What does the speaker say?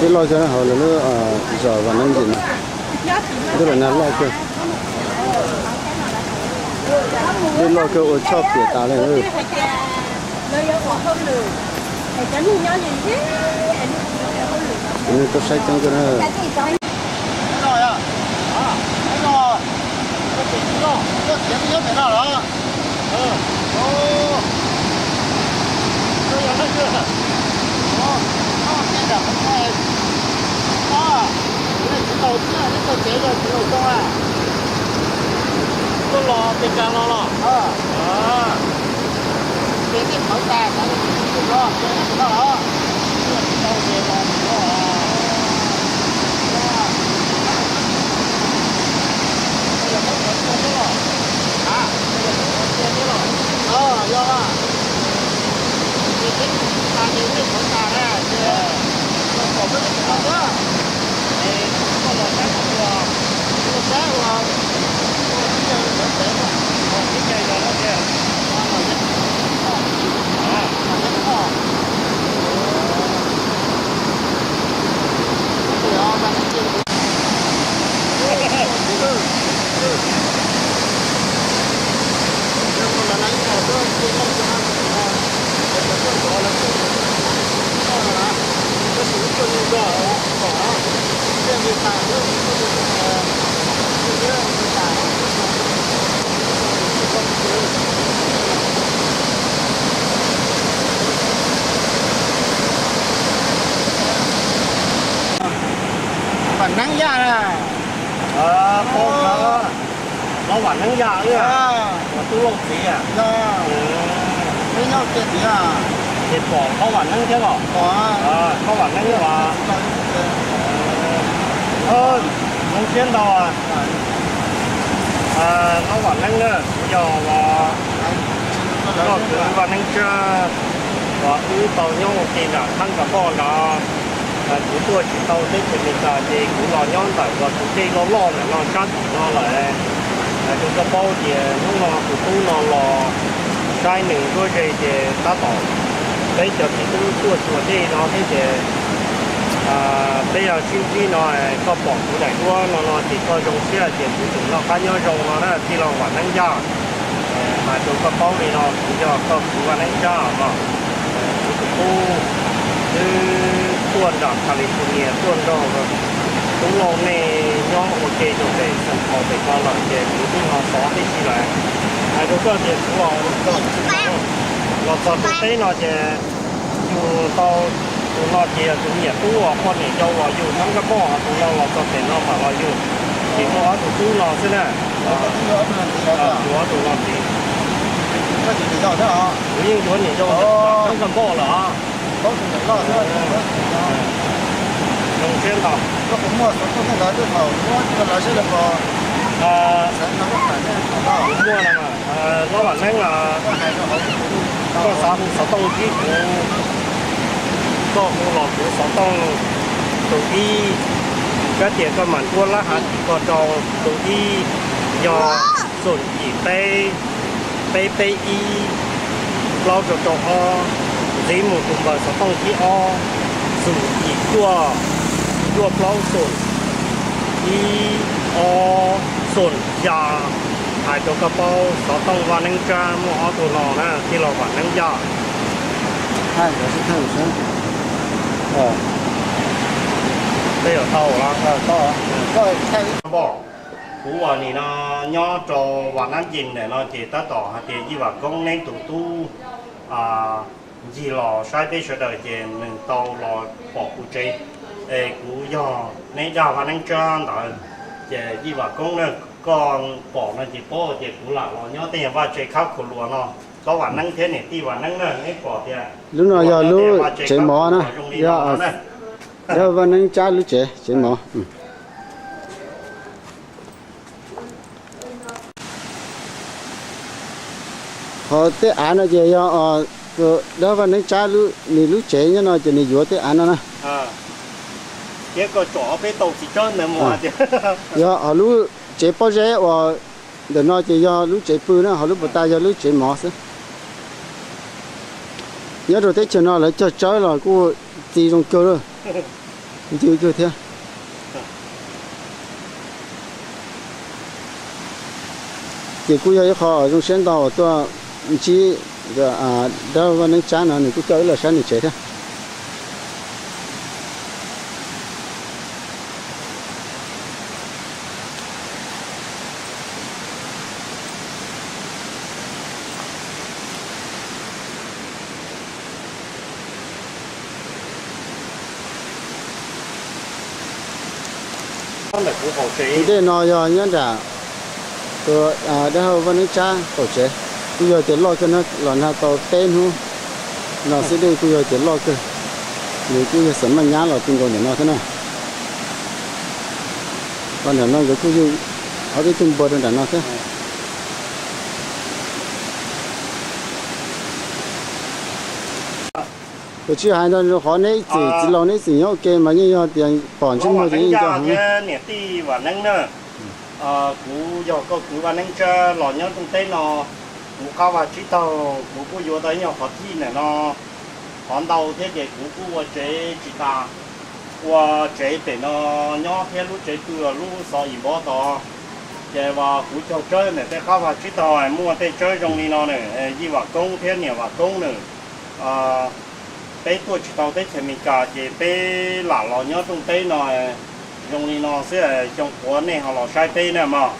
Dej loj kawg na, hauv lawv lub zos Vaj Neeb Yim no. Ntuj los nag loj kawg. Dej loj kawg ua choj piam tas li. Cov neeg tuaj saib coob kawg na. Tuaj los pes kas los los? Ces nej qhawv tas, qhawv tas los, ces nej tsis noj los? Yog, ces peb tus tas ces nej qhawv tas na, ces los kom peb tsis noj thiab. Ces koj los saib qhov twg? Kuv los saib uas ua tib yawg sawv pem no, ua tib yawg los no tias, Vam Neeb Yaj na. Los Vam Neeb Yaj, ua tub Looj txiv. Peb nyob kiag tid. Ces pom Looj Vam Neeb thiab los? Looj Vam Neeb los? Zoo siab ntau. Looj Vam Neeb na, kuv yog koj kwv Vaj Neeb Tsab, uas wb tau nyob ua ke nram Thab Kas Npoj nrad. Kuv tuaj tsis tau teb chaws Amelikas ces kuv los nyob ntawm uas tus dej loj loj ntawm no sab tim no lawm. Rau koj paub tias hnub no tus tub no los saib nws nruab ze ces tab tom peb cov txiv tub tuaj xyuas dej no thiab ces peb sib ntsib no, koj pom kuv daim duab no no ces koj zoo siab ces kuv tseem noj qab nyob zoo no na tij laug Vam Neeb Yaj. Hais rau koj paub li no, kuv yog koj kwv Vaj Neeb Tsab no. Kuv tus tub twb tuaj nram California tuaj nrog tub Looj nej nyob ua ke rau pem San Pau pem no lawm ces kuv twb ho xov tib si lawm. Hais rau koj tias kuv los txog tus teb no ces yus tau tus no ces yog tus me nyuam tub uas poj niam yau los yug Thab Kas Npoj, tus no los txog pem no mam los yug. Ces muaj ob tug tub no xwb na. Yus ob tug no ntxiv. Kuv yeej yuav niam yau Thab Kas Npoj lawm. Zoo siab ntau. Kuv muaj no, Looj Vam Neeb, koj xav hu xov tooj ntsib kuv, koj hu los kuv xov tooj tus ib, kab tias koj mam nruab lab hav tim ko rau tus ib, yog xoom yim peb, peb peb ib, plaub rau rau ob, ntxiv mus tus npawb xov tooj thib ob, xoom yim cuaj, cuaj plaub xoom, ib ob xoom xya. Hais rau koj paub xov tooj Vaj Neeb Tsab muaj ob tug no na, tij laug Vam Neeb Yaj. Tej zaum tau los. Npoj, kuv uas nim no nyob rau Vam Neeb Yim ntawm no ces tab tom hais tias Yij Vam Koob neb tus tub ncig los saib peb sawv daws ces nws tau los pom kuv tsev. Es kuv yog neb dag Vaj Neeb Tsab ntawd, ces Yij Vam Koob na, koj pom no ces paub tias kuv lam los nyob tej vaj tse khab khuav luas no. Tsob Vam Neeb thiab niam tij Vam Neeb na, neb pom tias lub no yog lub tsev mov na, yog dag Vaj Neeb Tsab lub tsev, tsev mov. Qhov tej av no ces yog dag Vaj Neeb Tsab nws lub tsev nyob no ces nws yuav tej av no na. Yog hos lub tsev pob zeb uas ntawm no ces yog lub tsev pw na, hos lub puas tas yog lub tsev mov xwb. Nyob rau teb chaws no lawv cog tsawb los kuj txi zoo kawg lawm. ncw kawg thiab. Ces kuj yog ib qho zoo siab ntau uas tuaj ntsib dab laug Vaj Neeb Tsab no, nws kuj coj wb los saib nws tsev thiab. Tus dej no yog nyob nram tus dab laug Vaj Neeb Tsab qaum tsev, kuj yog tias loj kawg no, los nag tau peb hnub no xwb dej kuj yog tias loj kawg. Nws kuj yog xam maj nyab los ti nkaus ntawm no thiab na. Los ntawm no nkawd kuj yeej ob peb tug npua rau nram no thiab. Kuv tsis hais ntau, qhov neb ib txwm txiv laus neb ib txwm nyob ua ke mas yeej yog tias pom ntsej muag ces yeej nco heev. Niam tij Vam Neeb na, kuv yog koj kwv Vaj Neeb Tsab los nyob rooj teb no, kuv qab vaj tsib taug kuv kuj yuav tau ib nyuag qhov thij ntawm no, qhov ntau thiab ces kuv kuj ua tsev tsis tas, ua tsev pem no nyob thiab lub tsev pw lub xov yim npov tod. Ces kuv cog tsawb ntawm tej qab vaj tsib taug muaj tej tsawb zoo li no na, Yij Vam Koob thiab Niam Vam Koob na. Peb tuaj tsis tau teb chaws Amelikas ces peb lam los nyob rooj teb no zoo li no xwb, xyoo puav nej ho los saib peb na mog.